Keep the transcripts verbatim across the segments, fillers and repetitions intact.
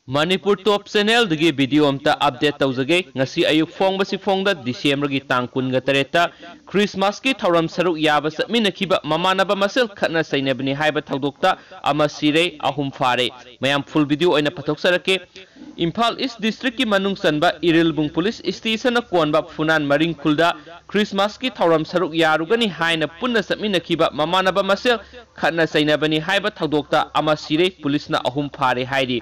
ꯃꯅꯤꯄꯨꯔ ꯇꯣꯞ ꯆꯦꯅꯦꯜꯗꯒꯤ video ꯑꯝꯇ update ꯇꯧꯖꯒꯦ꯫ ꯉꯁꯤ ꯑꯌꯨꯛ ꯐꯣꯡꯕꯁꯤ ꯐꯣꯡꯗ ꯗꯤꯁꯦꯝꯕꯔꯒꯤ ꯇꯥꯡ ꯀꯨꯟꯒ ꯇꯔꯦꯠꯇ ꯈ꯭ꯔꯤꯁꯃꯥꯁꯀꯤ ꯊꯧꯔꯝ ꯁꯔꯨꯛ ꯌꯥꯕ ꯆꯠꯃꯤꯟꯅꯈꯤꯕ ꯃꯃꯥꯟꯅꯕ ꯃꯁꯦꯜ ꯈꯠꯅ ꯆꯩꯅꯕꯅꯤ ꯍꯥꯏꯕ ꯊꯧꯗꯣꯛꯇ ꯑꯃ ꯁꯤꯔꯦ, ꯑꯍꯨꯝ ꯐꯥꯔꯦ꯫ ꯃꯌꯥꯝ ꯐꯨꯜ ꯚꯤꯗꯤꯑꯣ ꯑꯣꯏꯅ ꯄꯨꯊꯣꯛꯆꯔꯛꯀꯦ꯫ ꯏꯝꯐꯥꯜ ꯏꯁ ꯗꯤꯁꯇ꯭ꯔꯤꯛꯀꯤ ꯃꯅꯨꯡ ꯆꯟꯕ ꯏꯔꯤꯜꯕꯨꯡ ꯄꯨꯂꯤꯁ ꯏꯁꯇꯦꯁꯟꯅ ꯀꯣꯟꯕ ꯐꯨꯅꯥꯟ ꯃꯔꯤꯡ ꯈꯨꯜꯗ ꯈ꯭ꯔꯤꯁꯃꯥꯁꯀꯤ ꯊꯧꯔꯝ ꯁꯔꯨꯛ ꯌꯥꯔꯨꯒꯅꯤ ꯍꯥꯏꯅ ꯄꯨꯟꯅ ꯆꯠꯃꯤꯟꯅꯈꯤꯕ ꯃꯃꯥꯟꯅꯕ ꯃꯁꯦꯜ ꯈꯠꯅ ꯆꯩꯅꯕꯅꯤ ꯍꯥꯏꯕ ꯊꯧꯗꯣꯛꯇ ꯑꯃ ꯁꯤꯔꯦ, ꯄꯨꯂꯤꯁꯅ ꯑꯍꯨꯝ ꯐꯥꯔꯦ ꯍꯥꯏꯔꯤ꯫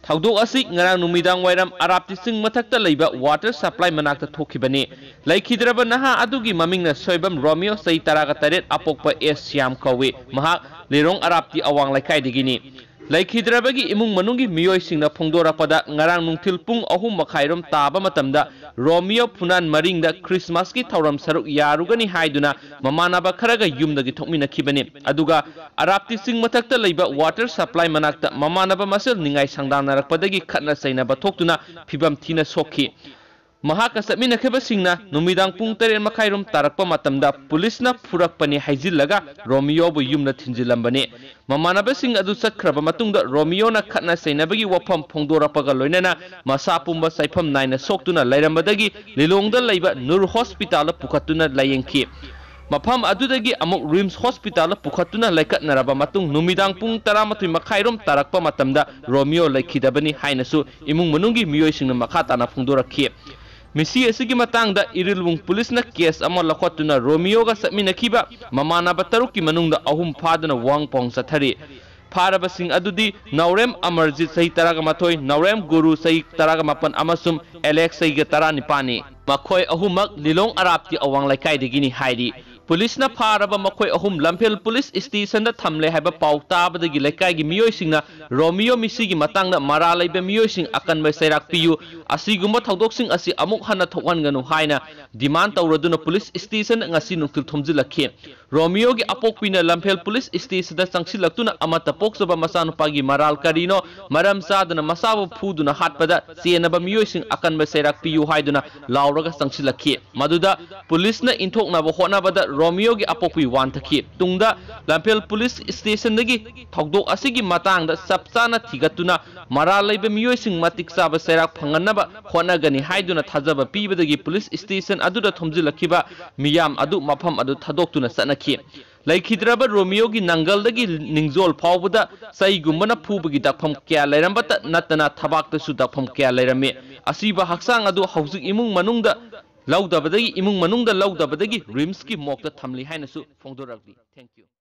ꯊꯧꯗꯣꯛ ꯑꯁꯤ ꯉꯔꯥꯡ ꯅꯨꯃꯤꯗꯥꯡ ꯋꯥꯏꯔꯝ ꯑꯔꯥꯞꯇꯤ ꯆꯤꯡ ꯃꯊꯛꯇ ꯂꯩꯕ ꯋꯥꯇꯔ ꯁꯄ꯭ꯂꯥꯏ ꯃꯅꯥꯛꯇ ꯊꯣꯛꯈꯤꯕꯅꯤ꯫ ꯂꯩꯈꯤꯗ꯭ꯔꯕ ꯅꯍꯥ ꯑꯗꯨꯒꯤ ꯃꯃꯤꯡꯅ ꯁꯣꯏꯕꯝ ꯔꯣꯃꯤꯌꯣ, ꯆꯍꯤ ꯇꯔꯥꯒ ꯇꯔꯦꯠ, ꯑꯄꯣꯛꯄ ꯑꯦꯁ ꯁ꯭ꯌꯥꯝ ꯀꯧꯏ꯫ ꯃꯍꯥꯛ ꯂꯤꯂꯣꯡ ꯑꯔꯥꯞꯇꯤ ꯑꯋꯥꯡ ꯂꯩꯀꯥꯏꯗꯒꯤꯅꯤ꯫ ꯂꯩꯈꯤꯗ꯭ꯔꯕꯒꯤ ꯏꯃꯨꯡ ꯃꯅꯨꯡꯒꯤ ꯃꯤꯑꯣꯏꯁꯤꯡꯅ ꯐꯣꯡꯗꯣꯔꯛꯄꯗ, ꯉꯔꯥꯡ ꯅꯨꯡꯊꯤꯜ ꯄꯨꯡ ꯑꯍꯨꯝ ꯃꯈꯥꯏꯔꯣꯝ ꯇꯥꯕ ꯃꯇꯝꯗ ꯔꯣꯃꯤꯌꯣ ꯐꯨꯅꯥꯟ ꯃꯔꯤꯡꯗ ꯈ꯭ꯔꯤꯁꯃꯥꯁꯀꯤ ꯊꯧꯔꯝ ꯁꯔꯨꯛ ꯌꯥꯔꯨꯒꯅꯤ ꯍꯥꯏꯗꯨꯅ ꯃꯃꯥꯟꯅꯕ ꯈꯔꯒ ꯌꯨꯝꯗꯒꯤ ꯊꯣꯛꯃꯤꯟꯅꯈꯤꯕꯅꯤ꯫ ꯑꯗꯨꯒ ꯑꯔꯥꯞꯇꯤ ꯆꯤꯡ ꯃꯊꯛꯇ ꯂꯩꯕ ꯋꯥꯇꯔ ꯁꯄ꯭ꯂꯥꯏ ꯃꯅꯥꯛꯇ ꯃꯃꯥꯟꯅꯕ ꯃꯁꯦꯜ ꯅꯤꯡꯉꯥꯏ ꯁꯪꯗꯥꯟꯅꯔꯛꯄꯗꯒꯤ ꯈꯠꯅ ꯆꯩꯅꯕ ꯊꯣꯛꯇꯨꯅ ꯐꯤꯕꯝ ꯊꯤꯅ ꯁꯣꯛꯈꯤ꯫ ꯃꯍꯥꯛꯀ ꯆꯠꯃꯤꯟꯅꯈꯤꯕꯁꯤꯡꯅ ꯅꯨꯃꯤꯗꯥꯡ ꯄꯨꯡ ꯇꯔꯦꯠ ꯃꯈꯥꯏꯔꯣꯝ ꯇꯥꯔꯛꯄ ꯃꯇꯝꯗ ꯄꯨꯂꯤꯁꯅ ꯐꯨꯔꯛꯄꯅꯤ ꯍꯥꯏꯖꯤꯜꯂꯒ ꯔꯣꯃꯤꯌꯣꯕꯨ ꯌꯨꯝꯗ ꯊꯤꯟꯖꯤꯜꯂꯝꯕꯅꯤ꯫ ꯃꯃꯥꯟꯅꯕꯁꯤꯡ ꯑꯗꯨ ꯆꯠꯈ꯭ꯔꯕ ꯃꯇꯨꯡꯗ ꯔꯣꯃꯤꯌꯣꯅ ꯈꯠꯅ ꯆꯩꯅꯕꯒꯤ ꯋꯥꯐꯝ ꯐꯣꯡꯗꯣꯔꯛꯄꯒ ꯂꯣꯏꯅꯅ ꯃꯁꯥ ꯄꯨꯝꯕ ꯆꯥꯏꯐꯝ ꯅꯥꯏꯅ ꯁꯣꯛꯇꯨꯅ ꯂꯩꯔꯝꯕꯗꯒꯤ ꯂꯤꯂꯣꯡꯗ ꯂꯩꯕ ꯅꯨꯔ ꯍꯣꯁꯄꯤꯇꯥꯜꯗ ꯄꯨꯈꯠꯇꯨꯅ ꯂꯥꯌꯦꯡꯈꯤ꯫ ꯃꯐꯝ ꯑꯗꯨꯗꯒꯤ ꯑꯃꯨꯛ ꯔꯤꯝꯁ ꯍꯣꯁꯄꯤꯇꯥꯜꯗ ꯄꯨꯈꯠꯇꯨꯅ ꯂꯩꯈꯠꯅꯔꯕ ꯃꯇꯨꯡ ꯅꯨꯃꯤꯗꯥꯡ ꯄꯨꯡ ꯇꯔꯥꯃꯥꯊꯣꯏ ꯃꯈꯥꯏꯔꯣꯝ ꯇꯥꯔꯛꯄ ꯃꯇꯝꯗ ꯔꯣꯃꯤꯌꯣ ꯂꯩꯈꯤꯗꯕꯅꯤ ꯍꯥꯏꯅꯁꯨ ꯏꯃꯨꯡ ꯃꯅꯨꯡꯒꯤ ꯃꯤꯑꯣꯏꯁꯤꯡꯅ ꯃꯈꯥ ꯇꯥꯅ ꯐꯣꯡꯗꯣꯔꯛꯈꯤ꯫ ꯃꯤꯁꯤ ꯑꯁꯤꯒꯤ ꯃꯇꯥꯡꯗ ꯏꯔꯤꯜꯕꯨꯡ ꯄꯨꯂꯤꯁꯅ ꯀꯦꯁ ꯑꯃ ꯂꯧꯈꯠꯇꯨꯅ ꯔꯣꯃꯤꯌꯣꯒ ꯆꯠꯃꯤꯟꯅꯈꯤꯕ ꯃꯃꯥꯟꯅꯕ ꯇꯔꯨꯛꯀꯤ ꯃꯅꯨꯡꯗ ꯑꯍꯨꯝ ꯐꯥꯗꯨꯅ ꯋꯥꯍꯪ ꯄꯥꯎꯍꯪ ꯆꯠꯊꯔꯤ꯫ ꯐꯥꯔꯕꯁꯤꯡ ꯑꯗꯨꯗꯤ ꯅꯥꯎꯔꯦꯝ ꯑꯃꯔꯖꯤꯠ, ꯆꯍꯤ ꯇꯔꯥꯒ ꯃꯥꯊꯣꯏ, ꯅꯥꯎꯔꯦꯝ ꯒꯨꯔꯨ, ꯆꯍꯤ ꯇꯔꯥꯒ ꯃꯥꯄꯟ, ꯑꯃꯁꯨꯡ ꯑꯦꯂꯦꯛꯁ, ꯆꯍꯤꯒ ꯇꯔꯥꯅꯤꯄꯥꯟꯅꯤ꯫ ꯃꯈꯣꯏ ꯑꯍꯨꯝꯃꯛ ꯂꯤꯂꯣꯡ ꯑꯔꯥꯞꯇꯤ ꯑꯋꯥꯡ ꯂꯩꯀꯥꯏꯗꯒꯤꯅꯤ ꯍꯥꯏꯔꯤ꯫ ꯄꯨꯂꯤꯁꯅ ꯐꯥꯔꯕ ꯃꯈꯣꯏ ꯑꯍꯨꯝ ꯂꯝꯐꯦꯜ ꯄꯨꯂꯤꯁ ꯏꯁꯇꯦꯁꯟꯗ ꯊꯝꯂꯦ ꯍꯥꯏꯕ ꯄꯥꯎ ꯇꯥꯕꯗꯒꯤ ꯂꯩꯀꯥꯏꯒꯤ ꯃꯤꯑꯣꯏꯁꯤꯡꯅ ꯔꯣꯃꯤꯌꯣ ꯃꯤꯁꯤꯒꯤ ꯃꯇꯥꯡꯗ ꯃꯔꯥꯜ ꯂꯩꯕ ꯃꯤꯑꯣꯏꯁꯤꯡ ꯑꯀꯟꯕ ꯆꯩꯔꯥꯛ ꯄꯤꯌꯨ, ꯑꯁꯤꯒꯨꯝꯕ ꯊꯧꯗꯣꯛꯁꯤꯡ ꯑꯁꯤ ꯑꯃꯨꯛ ꯍꯟꯅ ꯊꯣꯛꯍꯟꯒꯅꯨ ꯍꯥꯏꯅ ꯗꯤꯃꯥꯟ ꯇꯧꯔꯗꯨꯅ ꯄꯨꯂꯤꯁ ꯏꯁꯇꯦꯁꯟꯗ ꯉꯁꯤ ꯅꯨꯡꯊꯤꯜ ꯊꯣꯝꯖꯤꯜꯂꯛꯈꯤ꯫ ꯔꯣꯃꯤꯌꯣꯒꯤ ꯑꯄꯣꯛꯄꯤꯅ ꯂꯝꯐꯦꯜ ꯄꯨꯂꯤꯁ ꯏꯁꯇꯦꯁꯟꯗ ꯆꯪꯁꯤꯜꯂꯛꯇꯨꯅ ꯑꯃꯠꯇ ꯄꯣꯛꯆꯕ ꯃꯆꯥꯅꯨꯄꯥꯒꯤ ꯃꯔꯥꯜ ꯀꯔꯤꯅꯣ, ꯃꯔꯝ ꯆꯥꯗꯅ ꯃꯆꯥꯕꯨ ꯐꯨꯗꯨꯅ ꯍꯥꯠꯄꯗ ꯆꯦꯟꯅꯕ ꯃꯤꯑꯣꯏꯁꯤꯡ ꯑꯀꯟꯕ ꯆꯩꯔꯥꯛ ꯄꯤꯌꯨ ꯍꯥꯏꯗꯨꯅ ꯂꯥꯎꯔꯒ ꯆꯪꯁꯤꯜꯂꯛꯈꯤ꯫ ꯃꯗꯨꯗ ꯄꯨꯂꯤꯁꯅ ꯏꯟꯊꯣꯛꯅꯕ ꯍꯣꯠꯅꯕꯗ ꯔꯣꯃꯤꯌꯣꯒꯤ ꯑꯄꯣꯛꯄꯤ ꯋꯥꯟꯊꯈꯤ꯫ ꯇꯨꯡꯗ ꯂꯝꯐꯦꯜ ꯄꯨꯂꯤꯁ ꯁ꯭ꯇꯦꯁꯟꯗꯒꯤ ꯊꯧꯗꯣꯛ ꯑꯁꯤꯒꯤ ꯃꯇꯥꯡꯗ ꯆꯞ ꯆꯥꯅ ꯊꯤꯒꯠꯇꯨꯅ ꯃꯔꯥꯜ ꯂꯩꯕ ꯃꯤꯑꯣꯏꯁꯤꯡ ꯃꯇꯤꯛ ꯆꯥꯕ ꯆꯩꯔꯥꯛ ꯐꯪꯍꯟꯅꯕ ꯍꯣꯠꯅꯒꯅꯤ ꯍꯥꯏꯗꯨꯅ ꯊꯥꯖꯕ ꯄꯤꯕꯗꯒꯤ ꯄꯨꯂꯤꯁ ꯁ꯭ꯇꯦꯁꯟ ꯑꯗꯨꯗ ꯊꯣꯝꯖꯤꯜꯂꯛꯈꯤꯕ ꯃꯤꯌꯥꯝ ꯑꯗꯨ ꯃꯐꯝ ꯑꯗꯨ ꯊꯥꯗꯣꯛꯇꯨꯅ ꯆꯠꯅꯈꯤ꯫ ꯂꯩꯈꯤꯗ꯭ꯔꯕ ꯔꯣꯃꯤꯌꯣꯒꯤ ꯅꯪꯒꯜꯗꯒꯤ ꯅꯤꯡꯖꯣꯜ ꯐꯥꯎꯕꯗ ꯆꯩꯒꯨꯝꯕꯅ ꯐꯨꯕꯒꯤ ꯗꯛꯐꯝ ꯀꯌꯥ ꯂꯩꯔꯝꯕꯇ ꯅꯠꯇꯅ ꯊꯕꯥꯛꯇꯁꯨ ꯗꯛꯐꯝ ꯀꯌꯥ ꯂꯩꯔꯝꯃꯤ꯫ ꯑꯁꯤꯕ ꯍꯛꯆꯥꯡ ꯑꯗꯨ ꯍꯧꯖꯤꯛ ꯏꯃꯨꯡ ꯃꯅꯨꯡꯗ ꯂꯧꯗꯕꯗꯒꯤ, ꯏꯃꯨꯡ ꯃꯅꯨꯡꯗ ꯂꯧꯗꯕꯗꯒꯤ ꯔꯤꯝꯁꯀꯤ ꯃꯣꯔꯒꯇ ꯊꯝꯂꯤ ꯍꯥꯏꯅꯁꯨ ꯐꯣꯡꯗꯣꯔꯛꯂꯤ꯫ Thank you꯫